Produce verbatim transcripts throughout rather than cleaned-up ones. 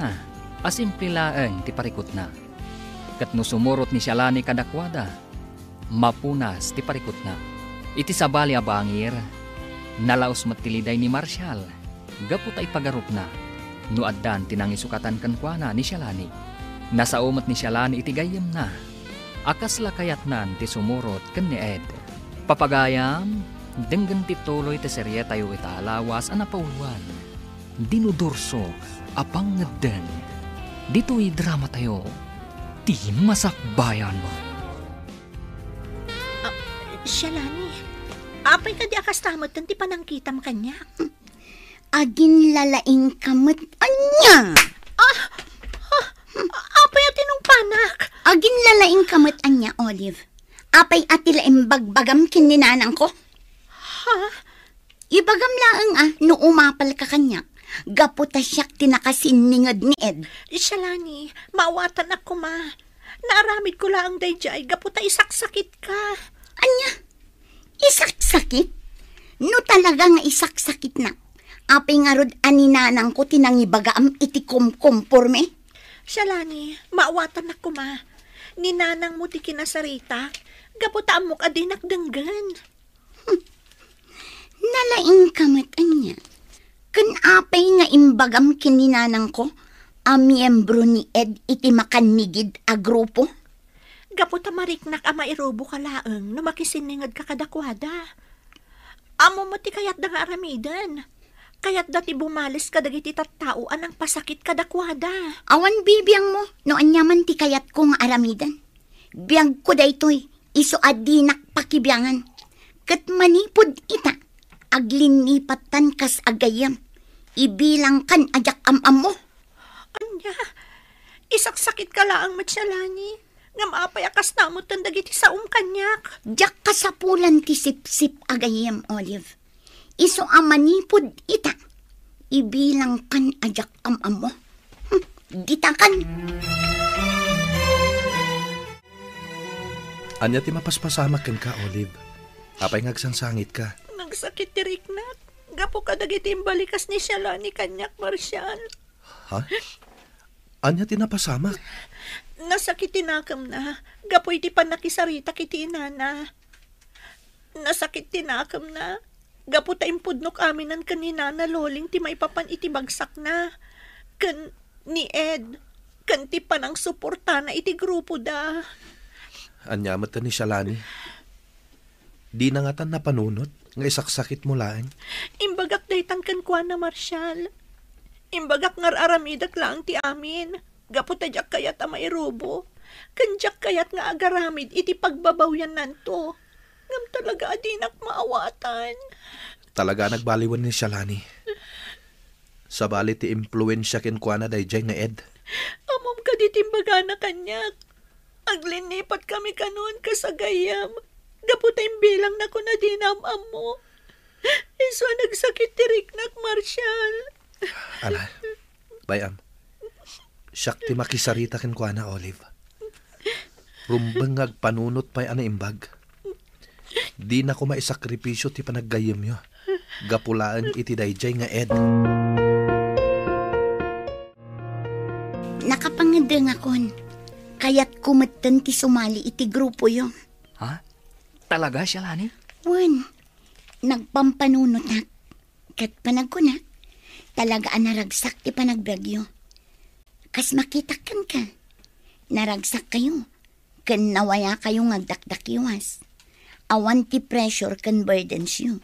a simple laeng ti parikutna. Ket no sumurot ni Shalani kadakuada, mapunas ti parikutna. Iti sabali a bangir, nalaus met ti liday ni Marshall gapu ta ipagarupna no addan ti nangisukatan kenkuana ni Shalani. Nasao met ni Shalani iti gayyemna a kasla kayatnan ti sumurot ken ni Ed. Papagayam, denggen ti tuloy ti serietayo ita a lawas a napauloan, Dinudurso a Pangngedden. Ditoy dramatayo, ti Masakbayan. Ah, Shalani, apay kadi a kasta metten ti panangkitam kaniak? Aginlalaingka met ania? Ah, ah, apay a tinungpanak? Aginlalaingka met ania, Olive? Apay a ti la imbagbagam ken ni nanangko? Ha? Ibagam laeng a no umapalka kaniak, gapu ta siak ti nakasinninged ni Ed. Shalani, maawatanak koma. Naaramidko laeng daydiay gapu ta isaksakitka. Ania? Isaksakit? No talaga nga isaksakitnak, apay ngarud a ni nanangko ti nangibagaam iti kumkumporme? Shalani, maawatanak koma. Ni nanangmo ti kinasaritak, gapu ta ammok a dinak denggen. Nalaingka met ania? Ken apay nga imbagam ken ni nanangko a miyembro ni Ed iti makannigid a grupo? Gapu ta mariknak a mairuboka laeng no makisinningedka kadakuada. Ammo met ti kayatda nga aramiden. Kayatda ti bumales kadagiti tattao a nangpasakit kadakuada. Awan bibiangmo no ania man ti kayatko nga aramiden. Biagko daytoy, isu a dinak pakibiangan. Ket manipud ita, aglinnipattan kas agayyem. Ibilangkan a diak am-ammo. Ania? Isaksakitka laeng met, Shalani. Ngem apay a kasta metten dagiti saom kaniak? Diak kasapulan ti sipsip a gayyem, Olive. Isu a manipud ita, ibilangkan a diak am-ammo. Hmm, ditakan. Ania ti mapaspasamak kenka, Olive? Apay nga agsangsangitka? Nagsakit ti riknak gapu kadagiti imbalikas ni Shalani kaniak, Marshall. Ha? Ania ti napasamak? Nasakit ti nakemna gapu iti pannakisaritak iti inana. Nasakit ti nakemna gapu ta impudnok aminen ken ni Nana Loling ti maipapan iti bagsakna, ken ni Ed, ken ti panangsuportana iti grupoda. Ania met ni Shalani? Dina ngatan napanunot nga isaksakitmo laeng? Imbagak daytan kenkuana, Marshall. Imbagak nga ar-aramidek laeng ti amin, gapu ta diak kayat a mairubo, ken diak kayat nga agaramid iti pagbabawiannanto. Ngem talaga a dinak maawatan. Talaga a nagbaliwen ni Shalani. Sabali ti impluensia kenkuana daydiay nga Ed. Ammom kadi ti imbagana kaniak? Aglinnipatkami kanon kas agayyem gapu ta imbilangnakon a dina am-ammo. Isu a nagsakit ti riknak, Marshall. Ala, bay-am. Siak ti makisarita kenkuana, Olive. Rumbeng nga agpanunot pay a naimbag. Dina koma isakripisio ti panaggayyemyo gapu laeng iti daydiay nga Ed. Nakapangngedengakon. Kayatko metten ti sumali iti grupoyo. Ha? Talaga, Shalani? Wen, nagpampanunotak. Ket panagkunak, talaga a naragsak ti panagbiagyo. Kas makitak kenka, naragsakkayo, ken nawayakayo nga agdakdakiwas. Awan ti pressure ken burdensyo.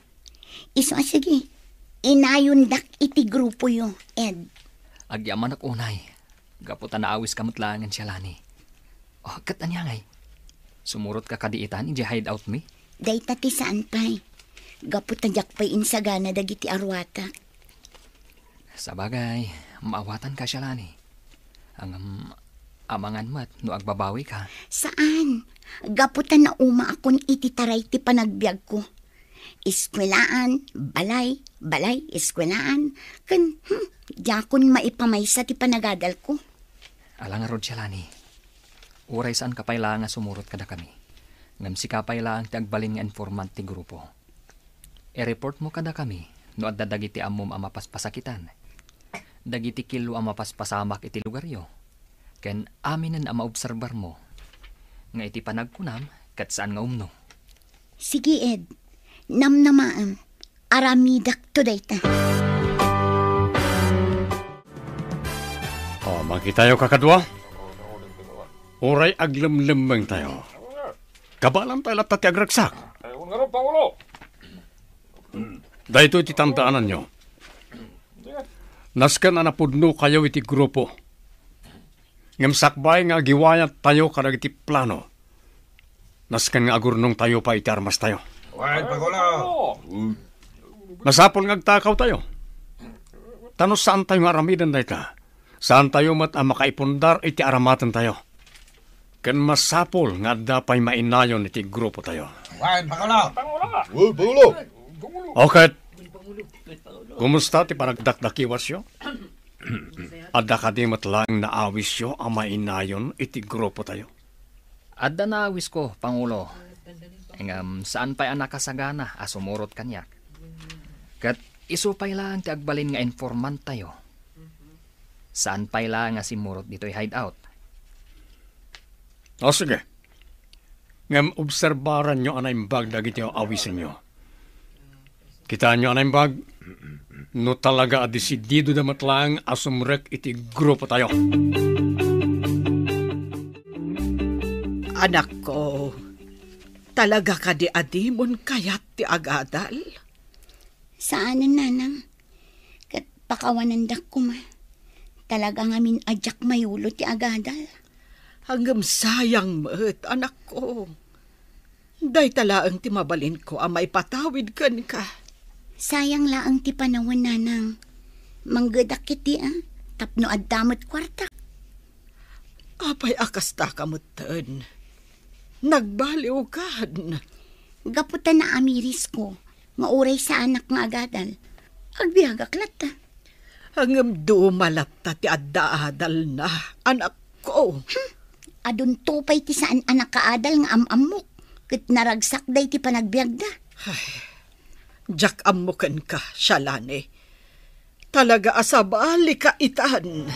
Isu a sige, inayondak iti grupoyo, Ed. Agyamanak unay, gapu ta naawiska met laengen, Shalani. Oh, ket ania ngay? Sumurotka kadi itan idiay hideout mi? Dayta ti saan pay. Gapu ta diak pay insagana dagiti aruatak. Sabagay, maawatanka, Shalani. Ngem, amangan met no agbabawika. Saan? Gapu ta naumaakon iti taray ti panagbiagko. Eskuelaan, balay, balay, eskuelaan, ken, hmm, diakon maipamaysa ti panagadalko. Ala ngarud, Shalani. Uray saanka pay laeng a sumurot kadakami. Ngem sika pay laeng ti agbalin nga informant ti grupo. I-reportmo kadakami no adda dagiti ammom a mapaspasakitan. dagiti kilo a mapaspasamak iti lugaryo, ken aminen a maobserbarmo nga iti panagkunam ket saan nga umno. Sige, Ed. Namnamaem. Aramidakto dayta. O, makitayo, kakadua. Uray aglemlemmengtayo, kabaelantayo latta ti agragsak. Daytoy ti tandaananyo. Nasken a napudnokayo iti grupo. Ngem sakbay nga agiwayattayo kadagiti plano, nasken nga agurnongtayo pay iti armastayo. Wen, Pangulo! Masapul nga agtakawtayo. Ta no saantayo nga aramiden dayta, saantayo met a makaipundar iti aramatentayo. Ken masapul nga adda pay mainayon iti grupotayo. Wen, Pangulo! Wen, Pangulo! O ket, kumusta ti panagdakdakiwasyo? Adda kadi met laeng naawisyo a mainayon iti grupotayo? Adda naawisko, Pangulo. Ngem saan pay a nakasagana a sumurot kaniak. Ket isu pay laeng ti agbalin nga informanttayo. Saan pay laeng a simmurot ditoy hideout. O, sige. Ngem obserbaranyo a naimbag dagiti awisenyo. Kitaenyo a naimbag, no talaga a desididoda met laeng a sumrek iti grupotayo. Anakko, talaga kadi a dimon kayat ti agadal? Saanen, Nanang. Ket pakawanendak koma. Talaga ngamin a diak mayulo ti agadal. Ngem sayang met, anakko. Dayta laeng ti mabalinko a maipatawid kenka. Sayang laeng ti panawen, Nanang. Manggedak iti, a, tapno adda met kuarta. Apay a kastaka metten? Nagbaliwkan. Gapu ta naamirisko nga uray saanak nga agadal, agbiagak latta. Ngem duma latta ti adda adalna, anakko. Hmm. Adunto pay ti saan a nakaadal nga am-ammok, ket naragsak daydi panagbiagda. Ay, diak ammo kenka, Shalane. Talaga a sabalika itan.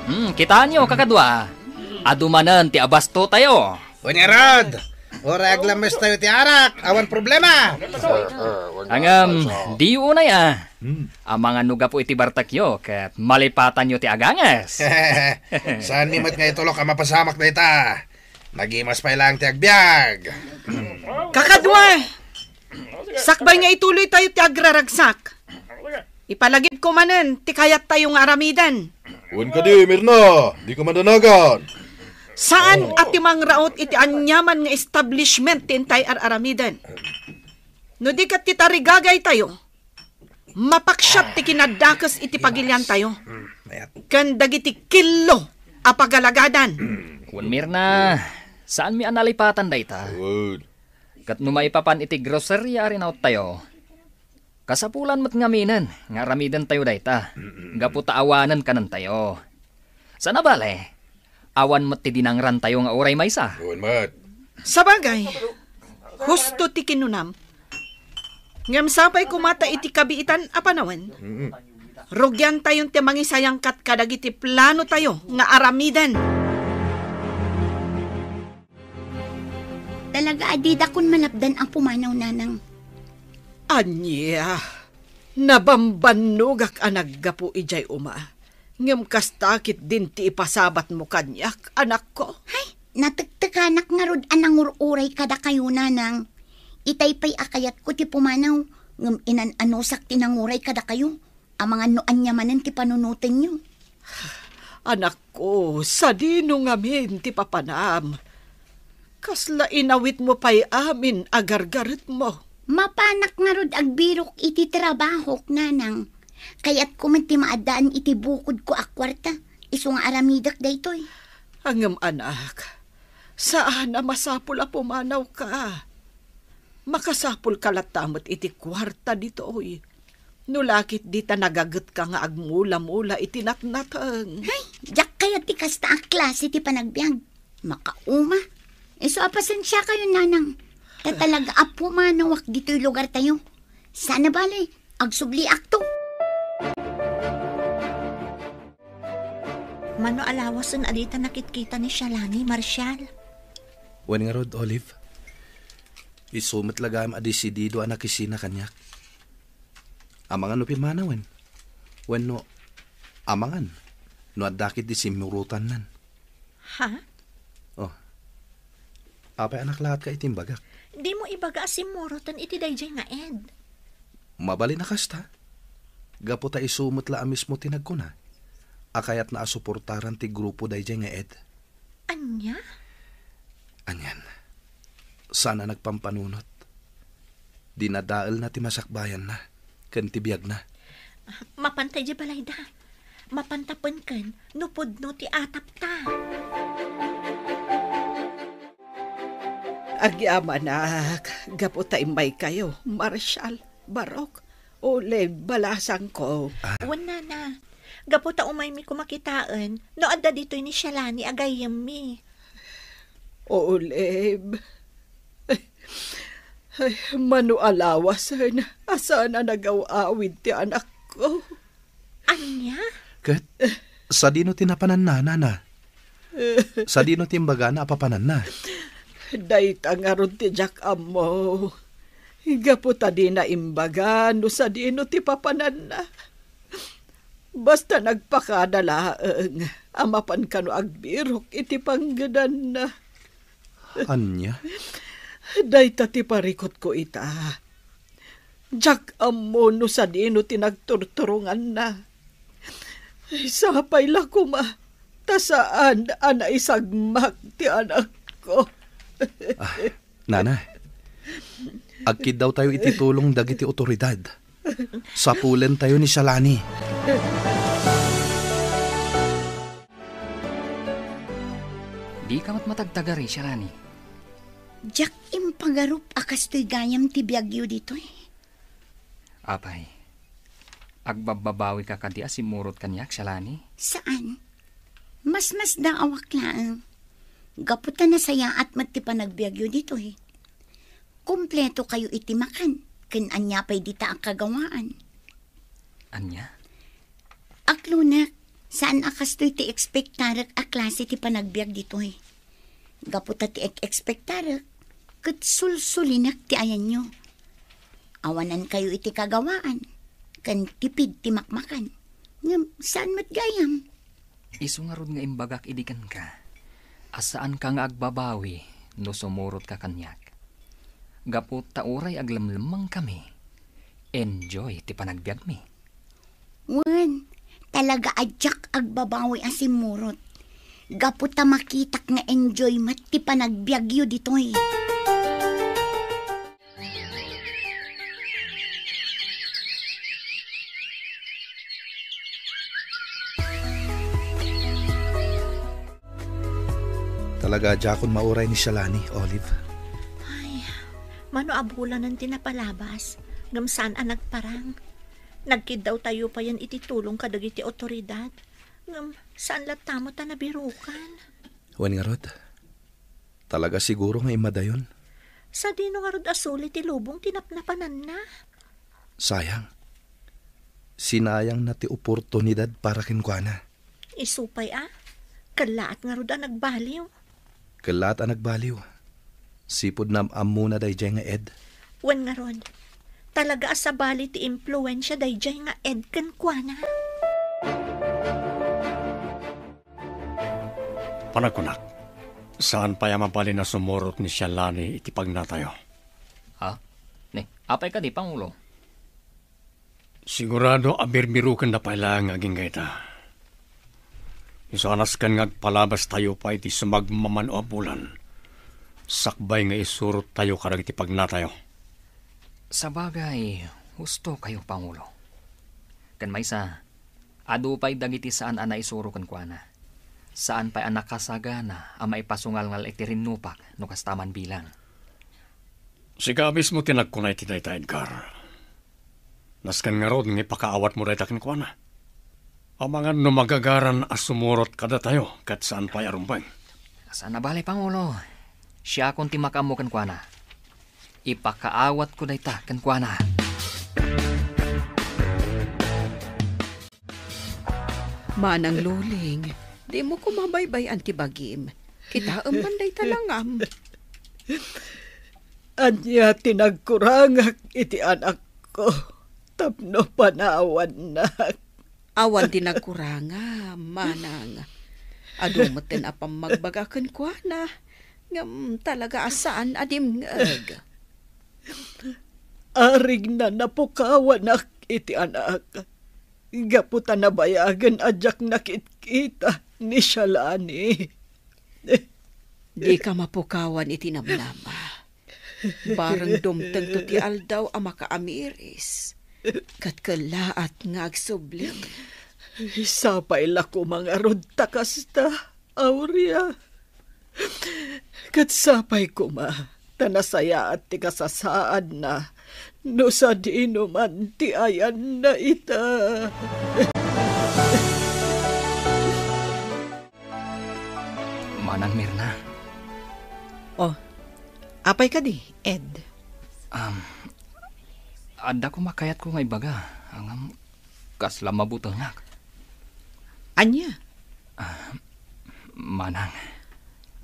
Hmm, kitaenyo, kakadua. Adu manen ti abastotayo. Wen ngarud, uray aglammestayo ti arak, awan problema. Ngem, diyo unay a. Hmm. Amangan no gapu iti bartekyo ket malipatanyo ti aganges. Saan ni met nga itulok a mapasamak dayta. Nagimas pay laeng ti agbiag. Kakadua! Sakbay nga ituloytayo ti agraragsak, ipalagipko manen ti kayattayo nga aramiden. Wen kadi, Mirna, dika madanagan. Saan a ti mangraut iti aniaman nga establishment ti intay ar-aramiden. No di ket ti tarigagaytayo, mapaksiat ti kinadakes iti pagiliantayo. Mm, mayat. Ken dagiti killo a pagalagadan. Wen, Mirna, saanmi a nalipatan dayta. Wen. Ket no maipapan iti groceria a rinaottayo, kasapulan met ngaminen nga aramidentayo dayta, gapu ta awanen kanentayo. Sana bale, awan met ti dinangrantayo nga uray maysa. Wen met. Sabagay, husto ti kinunam. Ngem sapay koma ta iti kabiitan a panawen, mm-mm, rugiantayon ti mangisayangkat kadagiti planotayo nga aramiden. Talaga a didakon malapdan a pumanaw, Nanang. Ania, nabambannogak a naggapu idiay uma, ngem kasta ketdin ti ipasabatmo kaniak, anakko. Hay, natektekanak ngarud a nangur-uray kadakayo, Nanang. Itay pay a kayatko ti pumanaw, ngem inan-anusak ti nanguray kadakayo. Amangan no ania manen ti panunotenyo. Anakko, sadino ngamin ti papanam? Kasla inawitmo pay amin a gargaretmo. Mapanak ngarud agbirok iti trabahok, Nanang. Kayatko met ti maaddaan iti bukodko a kuarta, isu nga aramidek daytoy. Ngem, anak, saan a masapul a pumanawka. Makasapulka latta met iti kuarta ditoy. No la ketdi ta nagagetka nga agmula-mula iti natnateng. Hay, diak kayat ti kasta a klase ti panagbiag. Makauma. Isu a pasensiakayon, Nanang. Ta talaga a pumanawak ditoy lugartayo. Sana bale, agsubliakto. Mano a lawasen a dita nakitkita ni Shalani, Marshall? Wen ngarud, Olive. Isu met la gayam a desidido a nakisina kaniak. Amangan no pimmanawen. Wenno, amangan no adda ketdi simmurotannan. Ha? Oh. Apay a naklaat ka iti imbagak? Dimo ibaga a simmuroten iti daydiay nga Ed. Mabalin a kasta. Gapu ta isu met la a mismo ti nagkuna a kayatna a suportaran ti grupo daydiay nga Ed. Ania? Anian, saan a nagpampanunot. Dinadaelna ti masakbayanna ken ti biagna. Mapanta idiay balayda. Mapanta penken no pudno ti atapta. Agyamanak, gapu ta immaykayo, Marshall, Barok, Olive, balasangko. Ah. Wen, Nana. Gapu ta umaymi koma kitaen no adda ditoy ni Shalani a gayyemmi. Olive. Ay, mano a lawasen a saan a nagaw-awid ti anakko. Ania? Ket sadino ti napananna, Nana? Sadino ti imbagana a papananna? Dayta ngarud ti diak ammo. Gapu ta dina imbaga no sadino ti papananna. Basta nagpakada laeng a mapan kano agbirok iti panggedanna. Ania? Dayta ti parikutko ita. Diak ammo no sadino ti nagturturonganna. Sapay la koma ta saan a naisagmak ti anakko. Ah, Nana, agkiddawtayo iti tulong dagiti otoridad. Sapulentayo ni Shalani. Dika met matagtagari, Shalani. Diak impagarup a kastoy gayam ti biagyo ditoy. Apay, agbabbabawika kadi a simmurot kaniak, Shalani? Saan. Masmasdaawak laeng. Gapu ta nasayaat met ti panagbiagyo ditoy. Kumpleto kayo iti makan, ken ania pay dita a kagawaan. Ania? Aklonek, saan a kastoy ti ekspektarek a klase ti panagbiag ditoy. Gapu ta ti ek-ekspektarek, ket sulsulinek ti ayanyo. Awanan kayo iti kagawaan, ken tipid ti makmakan. Ngem saan met gayam? Isu ngarud nga imbagak idi kenka a saanka nga agbabawi no sumurotka kaniak. Gapu ta uray aglemlemmengkami, enjoy ti panagbiagmi. Wen, talaga a diak agbabawi a simmurot. Gapu ta makitak nga enjoy met ti panagbiagyo ditoy. Talaga, diakon mauray ni Shalani, Olive. Ay, mano a bulanen ti napalabas, ngem saan a nagparang. Nagkiddawtayo payen iti tulong kadagiti otoridad, ngem saan latta met a nabirukan. Wen ngarud, talaga siguro nga immadayon. Sadino ngarud a suli ti lubong ti napnapananna? Sayang. Sinayangna ti oportunidad para kenkuana. Isu pay a, kellaat ngarud a nagbaliw. Kellaat a nagbaliw. Sipud naam-ammona daydiay nga Ed. Wen ngarud, talaga a sabali ti impluensia daydiay nga Ed kenkuana. Panagkunak, saan pay a mabalin a sumurot ni Shalani iti pagnatayo. Ha? Ne, apay kadi, Pangulo? Sigurado a birbirukenna pay laeng nga agingga ita. Isu a nasken nga agpalabastayo pay iti sumagmamano a bulan, sakbay nga isurottayo kadagiti pagnatayo. Sabagay, husto kayo, Pangulo. Ken maysa, adu pay dagiti saan a naisuro kenkuana. Saan pay a nakasagana a maipasungalngal iti rinnupak no kasta man bilang. Sika mismo ti nagkuna iti dayta, Edgar. Nasken ngarud nga ipakaawatmo dayta kenkuana. Amangan no magagaran a sumurot kadatayo ket saan pay a rumbeng. Saan a bale, Pangulo. Siakon ti makaammo kenkuana. Ipakaawatko dayta kenkuana. Manang Luling, dimo koma baybay-an ti bagim. Kitaem man dayta langam. Ania ti nagkurangak iti anakko tapno panawannak? Awan ti nagkurangam, manang. Adu metten a pammagbaga kenkuana, ngem talaga a saan a dimngeg. Arigna napukawanak iti anak, gapu ta nabayagen a diak nakitkita ni Shalani. Dika mapukawan iti namnama. Bareng dumtengto ti aldaw a makaamiris, ket kellaat nga agsubli. Sapay la koma ngarud ta kasta, Aurea. Ket sapay koma ta nasayaat ti kasasaadna no sadino man ti ayanna ita. Manang Mirna. Oh, apay kadi, Ed? Um, adda koma kayatko nga ibaga, ngem kasla mabutengak. Ania? Ah, manang.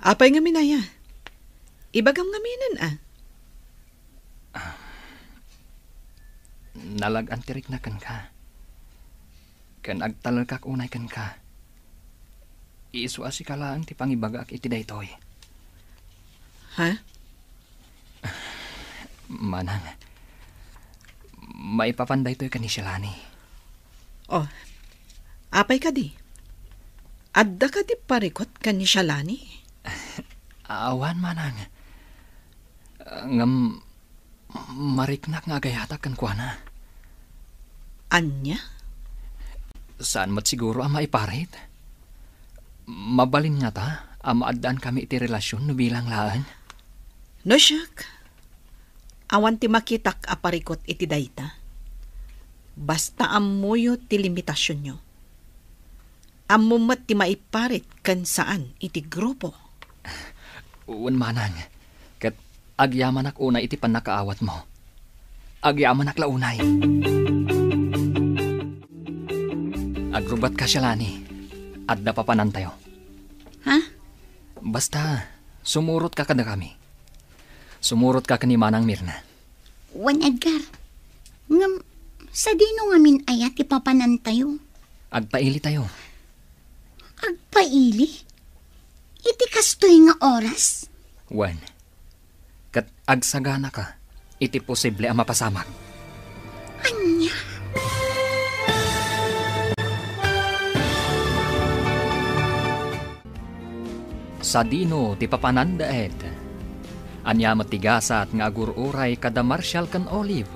Apay ngamin aya? Ibagam ngaminen, a. Ah, nalag-an ti rikna kenka. Ken agtalekak unay kenka. Isu a sika laeng ti pangibagaak iti daytoy. Ha? Manang, maipapan daytoy ken ni Shalani. Oh, apay kadi? Adda kadi parikut ken ni Shalani? Awan, manang. Ngem, mariknak nga agayatak kenkuana. Ania? Saan met siguro a maiparit? Mabalin ngata a maaddaan kami iti relasion no bilang laeng? No siak, awan ti makitak a parikut iti dayta. Basta ammoyo ti limitasionyo. Ammom met ti maiparit ken saan iti grupo. Wen, manang, ket agyamanak unay iti pannakaawatmo. Agyamanak la unay. Agrubatka, Shalani. Adda papanantayo. Ha? Basta, sumurotka kadakami. Sumurotka ken ni Manang Mirna. Wen, Edgar, ngem sadino ngamin aya ti papanantayo? Agpailitayo. Agpaili? Iti kastoy nga oras? Wen, ket agsaganaka iti posible a mapasamak. Ania? Sadino ti papananda, Ed? Ania met ti gasat nga agur-uray kada Marshall ken Olive?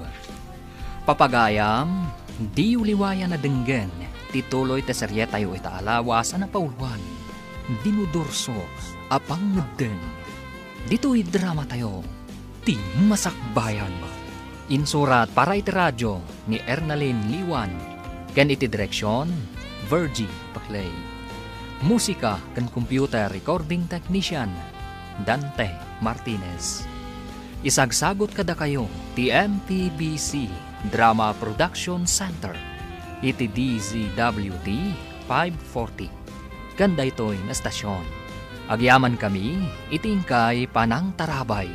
Papagayam, diyo liwayan a denggen ti tuloy ti serietayo ita a lawas a napauluan, Dinudurso a Pangngeddeng. Ditoy dramatayo, ti Masakbayan. Insurat para iti radyo ni Ernalyn Liwan, ken iti direksion, Virgie Paclay. Musika ken computer recording technician, Dante Martinez. Isagsagot kadakayo ti M P B C Drama Production Center iti D Z W T five forty. Ken daytoy nga estasion, agyamankami iti inkay panangtarabay.